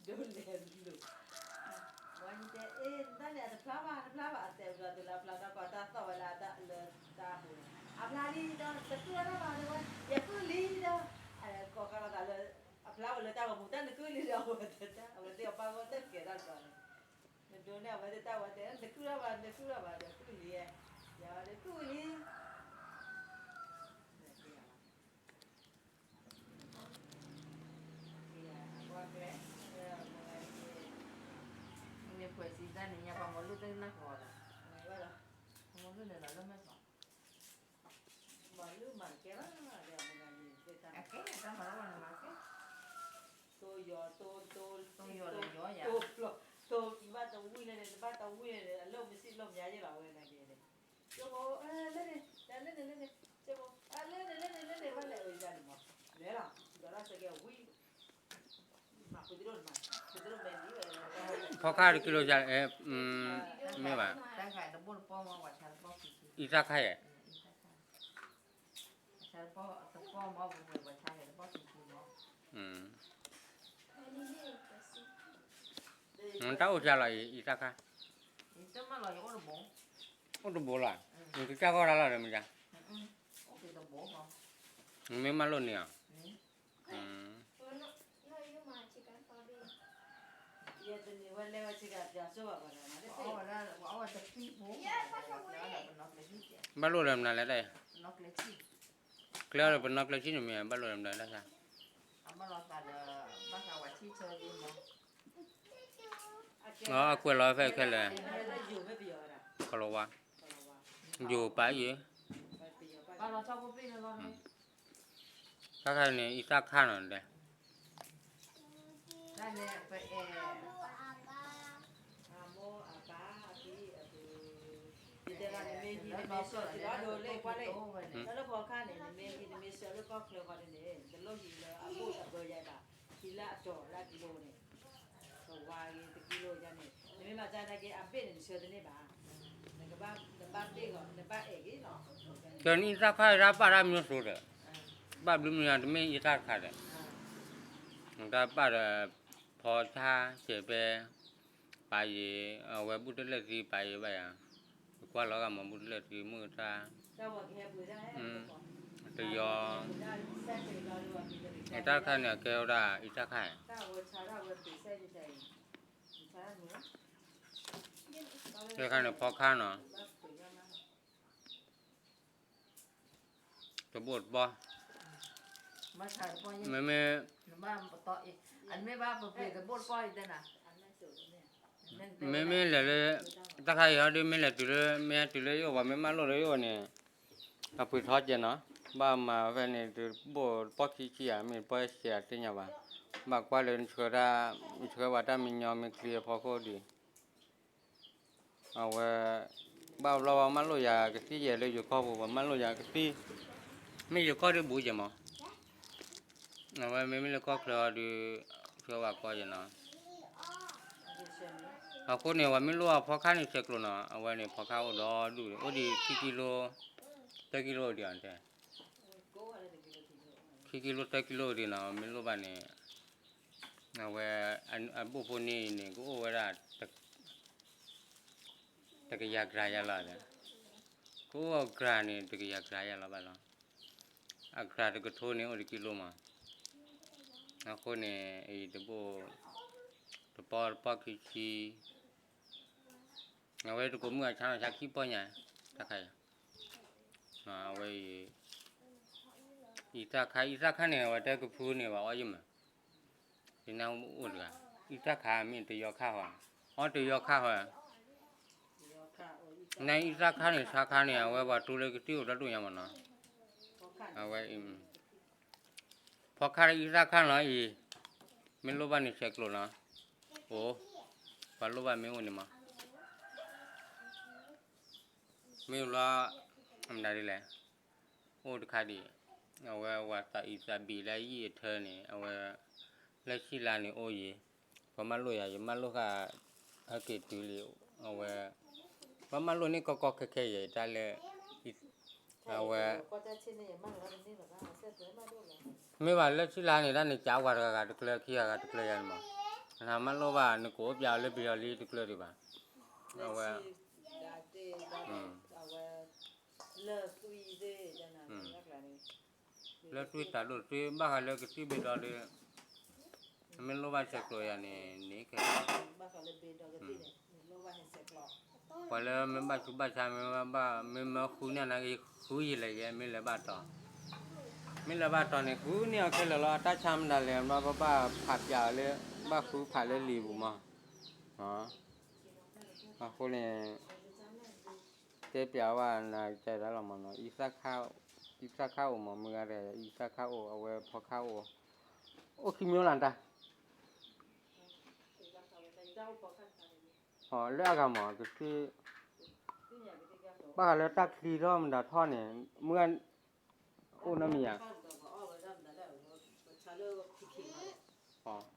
ဒိးလဲၤလိၤ, ဝဲတဲ အ့ တၢ်န့ၣ် အတဖျါဘၣ် တဖျါဘၣ် အတဲဘျီတုၤလၢအဖျါတၢ်ကီတၢ်သိၣ်ဝဲလၢအတၢ်လၢတၢ်ဟူ, အဖျါလံဒီး တကုၢ်ထီၣ်ဘၣ်တဲဝဲ, ယကုၢ်လံဒီး ကိးကဒီးသးလၢ အဖျါဝဲလၢတၢ်ဂီၤမူ တၢ်နကုၢ်လံဒီး အဝဲတဲတၢ် အဝဲသ့ၣ်အပၢ်ဂီၢ်တကဲတၢ်လီၤန့ၣ်, နဒိးန့ၢ်အဝဲသ့ၣ်တၢ်ဝဲတဲ နကုၢ်ထီၣ်ဘၣ် နကုၢ်ထီၣ်ဘၣ်ဒီး ကုၢ်လံ, ယဝဲဒၣ်ကုၢ်လံ မ့ၢ်ပှဲၤစံးတၢ်န့ၣ် ညါပှၤမၤလိတၢ်နၢ်ဟူဒီး, မၤလိန့ၣ်လီၤလၢမဲာ်စီၤ, မၤလိမၤကဲဘၣ်, အကဲတၢ်မၤလိဘၣ်နမၤကဲ, တိယီၤတိ တိ တိယီၤလၢယီၤယၤ, တိ ဘၣ်တဝံၣ်န့ၣ် တဘၣ်တဝံၣ်န့ၣ် အလၢမုၢ်စံၣ်လီၢ်မၠါယဲလီၤ အဝဲနာ်က့န့ၣ်, ကၠိဖိ လၢန့ၣ် လၢန့ၣ် လၢန့ၣ် ကၠိဖိ လၢန့ၣ် လၢန့ၣ် လၢန့ၣ် ဘၣ်လဲၤဝဲယၤန့ၣ်မး, လဲၤလီၤ ဒီးတၢ်ဆၢက့ၤဝံၣ် ဖီခါတကံလိယၤ, မ့ၢ်ဘၣ်, အံသၣ်ခါယဲၢ်, တၢ်အိၣ်စှၤလီၤအံၤ အံသၣ်ခါ, အိၣ်တဘိလီၤ, နကစၢ်ဂီၢ်တၢ်လီၤဒီးမ့ၢ်, နမ့ၢ်မၤလိန့ၢ်အီၤ ဘၣ်လိၣ်ဒီးမနုၤလဲၣ်တၢ်, ကျဲအီၤဒီးပနီၢ်ကျဲဆံၣ်န့ၣ်မ့ၢ် ဘၣ်လိၣ်ဒီးမနုၤလဲၣ်တၢ်, အကွဲးလီၤဖဲခဲလၢာ်, ကလီၤဝါ, ယိၤပာ်ယဲၢ် တၢ်ခါန့ၣ် အံသၣ်ခါနီၤတဲ, တၢ်န့ၣ်ပအဲၣ် တဲနမ့ၢ်ဟံးနမ့ၢ်ဆၢ တၢ်ဒိးလၢကွၢ်လၢ တၢ်လၢဖီခါန့ၣ် နမ့ၢ်ဟံးနမ့ၢ်ဆၢလၢကီၢ်ချၢဃီန့ၣ်န့ၣ် တလိၣ်ဟံးလၢအဘိၣ်အဘၢယၤဘၣ်, ဟံးလၢအတီၤလၢအကံလိန့ၣ်, တဝါဂ့ၤတကံလိယၤန့ၣ် နမ့ၢ်မၤတၢ်နာ်က့အဘ့ၣ်န့ၣ် နဆၢတန့ၢ်ဘၣ်, နဘၣ်ဘ့ၣ်ဂီၤ နဘၣ်အဲၣ်ဂ့ၤလီၤ, ကနံၣ်အံသၣ်ခါတၢ်ပာ်တၢ်မံၤစိၤဒီး, ဘၣ်ဘျုးမံၤယၤတမ့ၢ်အံသၣ်ခါဒီး, တၢ်ပာ်ဒီး ဖီဆါ စဲးပဲ ပာ်ယံၤ, အဝဲဘူၣ်တလၢာ်သံပာ်ယံၤဘၣ်ယၤ, ပကွၢ်လီၤဂာ်မးဘူၣ်တလၢာ်သံမုၢ်ကထါ, တယီၤ, တၢ်ခါန့ၣ် အကဲဝဲဒၣ်အံသၣ်ခါ, တၢ်ခါန့ၣ် ဖီခါနီၤ တဘိၣ်တပီၢ်, မ့မ့ၢ်, မ့မ့ၢ်လဲၤလၢ, တၢ်ခါအံၤဟီဒ်မ့ၢ်လဲၤတုၤလၢ မ့ၢ်ဟဲတုၤလၢယအိၣ်ပှၤမ့ၢ်မၢလိၣ်လၢယအိၣ်န့ၣ်, အပှ့ၤထီကဲနီၤ, ဘၣ်မၤဖဲန့ၣ် တဘိၣ်တပီၢ်ခံဆံဧါ မ့ၢ်တပီၢ်ဆံးဧါတသ့ၣ်ညါဘၣ်, ဘၣ်ကွၢ်လၢနဆှၢတၢ်, နဆှၢဘၣ်တၢ်မံညီမ့ၢ်ချံအဖီခိၣ်ဒံး အဝဲ, ဘၣ်ဘျီပှၤမၢလိၣ်ယၤကသံၣ်ယဲၢ်လၢယိၤကီၢ်ပူၤ ပှၤမၢလိၣ်ယၤကသံၣ်, မ့ၢ်ယိၤကီၢ်ဒ်ဘူးယဲၢ်မး, အဝဲမ့မ့ၢ်လၢကီၢ်ချၢအီၤဒုး, ဆှၢဝဲကီၢ်ယဲၢ်နီၤ, အဃိန့ၣ် ပှၤမ့ၢ်လိၣ်အီၤဖီခါန့ၣ်ဆဲးကျိးနီၤ အဝဲန့ၣ်ဖီခါအိၣ်ဒီဒူၣ် အိၣ်ဒံးခံကံလိ, သၢကံလိဒံးအီၤတဲ ခံကံလိသၢကံလိဒံးနီၤ မ့ၢ်လိၣ်ဘၣ်န့ၣ်, အဝဲ, အဘိၣ်ဖိန့ၣ်အံၤန့ၣ် ကအိၣ်ဝဲဒၣ်, တကယၤကရၤယၤလီၤ, ကအိၣ်အကရၤန့ၣ် တကယၤကရၤယၤလီၤဘၣ်လီၤ, အကရၤတကထိန့ၣ်အိၣ်တကံလိမး, အဃိန့ၣ် အံၤတဘိၣ်, တပီၢ်တပီၢ်ခံဆံ အဝဲတကိးမုၢ်အဆါနီၤ ဆါခံပီၢ်ညါ, တၢ်ခါအံၤ, အဝဲအံၤ, အံသၣ်ခါ အံသၣ်ခါန့ၣ် အဝဲတဲကဖုန့ၣ် ပှၤအီၣ်ယံၢ်မး, ယနၢ်အိၣ်တဂၤ, အံသၣ်ခါမ့ၢ်တယီခါဟီ, အီတယီခါဟီ, နအံသၣ်ခါန့ၣ် ဆါခါန့ၣ် အဝဲပှၤတူလၢကသံၣ်အိၣ်ဒီဒူၣ်ညါမးနီၤ, အဝဲအံၤ ဖီခါအံသၣ်ခါနီၤအံၤ, မ့ၢ်လိၣ်ဘၣ်န့ၣ်ဆဲးကျိးနီၤ, အိၣ်, ပှၤလိၣ်ဘၣ်မ့ၢ်အိၣ်န့ၣ်မး, မ့ၢ်လီၤ, အမနုၤဒ်လဲၣ်, အိၣ်တခါဒံး, အဝဲဝၤသးအံသးဘံၣ်လၢယံၢ်အထၢန့ၣ် အဝဲ, လၢဆံလါန့ၣ်အိၣ်ယံၤ, ပှၤမၢလိၣ်ယၤ ယမၢလိၣ်ဃာ်, ဟဲက့ၤတုၤလံ, အဝဲ, ပှၤမၢလိၣ်န့ၢ်ကီကီခဲခဲယဲၢ်တၢ်လၢ, အဝဲ မ့ၢ်ဘၣ်လၢဆံလါန့ၣ် တၢ်န့ၣ်ကးဝၤတဂၤဂၤတကျၢၤ ခံဂၤဂၤတကျၢၤယၤန့ၣ်မး, နမ့ၢ်လိၣ်ဘၣ် နကအိၣ်ပျဲအီၤလၢဘ့ၣ်ဒီးလံတကျၢၤဒံးဘၣ်. အဝဲ လၢတွံၢ်တၢ်ဒိၣ်တတွံၢ် ဘၣ်ဃးလၢကသံၣ်ဘ့ၣ်ဒီးဒီး မ့ၢ်လိၣ်ဘၣ်ဆဲးကျိးယၤန့ၣ် န့ၣ်ခဲလၢာ် ပှၤလၢမ့ၢ်ဘၣ်ဆူးဘၣ်ဆါ မ့ၢ်ဘၣ် မ့ၢ်မၢဃုန့ၢ်နၤက့ၤ ဃုယံာ်လဲၣ်ယဲ မ့ၢ်လဲၤဘၣ်တီၤ, မ့ၢ်လဲၤဘၣ်တီၤန့ၣ် ဃုန့ၢ်အီၤခဲလၢာ်လီၤ. အတၢ်ဆါမတၤလဲၣ် ဘၣ်ဘၣ်ဖးပျဲအီၤလၢ ဘၣ်ဃုဖးလၢလံာ်ပူၤမး. အဃိန့ၣ် တဲပျဲဝဲနၤကဲဒၣ်လီၤမးနီၤ, အံသၣ်ခါအိၣ်မး မုၢ်ဂၤဒီး အံသၣ်ခါအိၣ် အဝဲဖီခါအိၣ်, အိၣ်ခံမျိုးလၢတၢ် လၢအဂၤမး ကသံၣ် ဘၣ်ဃးလၢတၢ်ချံထီၣ်မတၤထီၣ်န့ၣ် မုၢ်ဂၤ အိၣ်နီတမံၤဧါ.